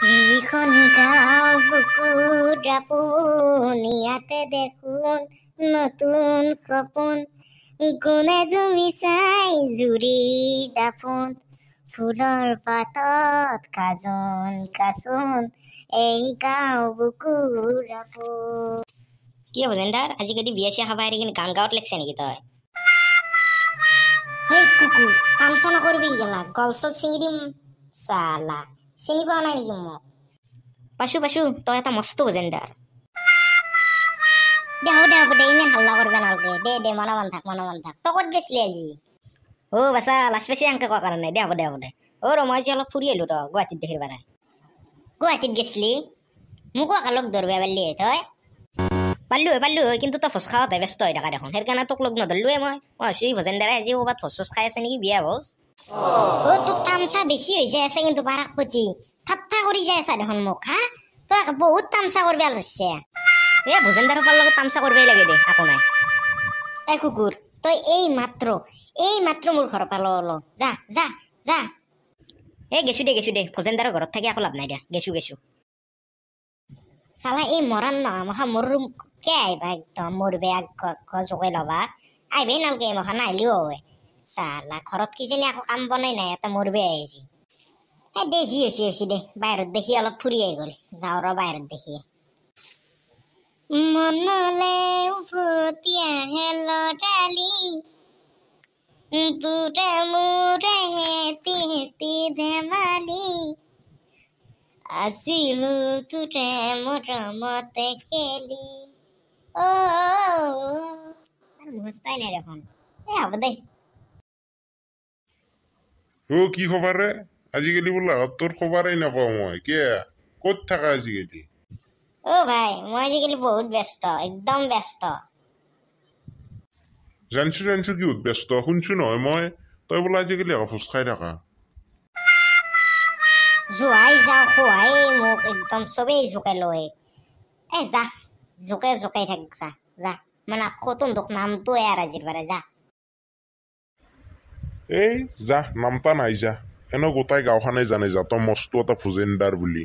এইখনি গাঁও বুকুত আপোন, ইয়াতে দেখোন নতুন সপোন। কোনে জুমি চাই জুৰি দাপোন, ফুলৰ পাতত কাজোন কাচোন, এই গাঁও বুকুৰ আপোন। কি হ'ব জেণ্ডাৰ, আজিকালি বিয়া চিয়া খাব এৰি কিনে গান গাঁৱত লেগছে নেকি তই? হেই কুকুৰ, তামচা নকৰিবি গেলা, গল চল ছিঙি দিম চালা। চিনি পোৱা নাই নেকি মোক? পাইছো পাইছো, তই এটা মস্ত জেণ্ডাৰ। দে হ'ব দে হ'ব দে, ইমান হাল্লা কৰিব নালাগে। দে দে, মনে থাক মনে থাক। তই ক'ত গৈছিলি আজি? অ' বাচা, লাজ পাইছে এনকে কোৱা কাৰণে। দে হ'ব দে হ'ব দে। অ' ৰ, মই আজি অলপ ফুৰি আহিলো ৰ, গুৱাহাটীত দেখিৰ পাৰাই। গুৱাহাটীত গেছলি? মোকো একেলগ ধৰিব পাৰিলি তই। পাৰলো হয় পাৰলো হয়, কিন্তু তই ভোজ খাওঁতে ব্যস্ত হৈ থাকা দেখোন, সেইকাৰণে তোক লগ নধৰলোৱে মই। মই ভাবছো এই ভোজেন্দাৰে আজি ক'ৰবাত ভোজ চোজ খাই আছে নেকি, বিয়া ভোজ। অ' তোৰ তামচা বেছি হৈ যাই আছে কিন্তু, বাৰাক পতি ঠাট্টা কৰি যাই আছা দেখোন মোক। হা, তই বহুত তামচা কৰিব ধৰছে। এ ভোজেন্দাৰ সোপাৰ লগত তামচা কৰিবই লাগে দে, একো নাই। এই কুকুৰ, তই এই মাত্ৰ মোৰ ঘৰৰ পৰা ল যা যা যা। এ গেছো দে গেছো দে, ভোজেন্দাৰৰ ঘৰত থাকি একো লাভ নাই দে, গেছো গেছো। চালা এই মৰাণ নহয় মখা, মোৰ ৰুম কে আহিবা একদম মোৰ বেয়া জোকে ল'বা আহিবেই নালগে মখা, নাহিলেও হয়। চালা ঘৰত কিজানি একো কাম বনাই নাই, এটা মোৰ বেয়া আহিছে। এ দে যি হৈছে হৈছে দে, বাহিৰত দেখি অলপ ফুৰি আহি গ'ল, যাওঁ ৰ বাহিৰত দেখি। মনলে উভতি আহে লৰালি, তোৰে মোৰে হেতি হেতি ধেমালি, আছিলো তোৰে মৰমতে খেলি। অ আৰু মুখস্থই নাই দেখোন। এ হ'ব দে। অ' কি খবৰ ৰে? আজিকালি বোলে তোৰ খবৰেই নাপাওঁ মই। কিয়, ক'ত থাকা আজিকালি? অ' ভাই, মই আজিকালি বহুত ব্যস্ত, একদম ব্যস্ত। জানছো জানছো, কিহত ব্যস্ত শুনছো নহয় মই, তই বোলে আজিকালি আকৌ ভোজ খাই থাকা। জোৱাই যাওঁ খোৱাই মোক একদম চবেই জোকে লয়। এ যা, জোকে জোকাই থাক, যা যা, মানে আকৌ তহঁতক নামটো এয়াৰ আজিৰ পৰা যা। এই যা, নামটা নাই যা, এনে গোটাই গাঁওখনে জানে যা তই মস্ত এটা ভোজেন্দাৰ বুলি।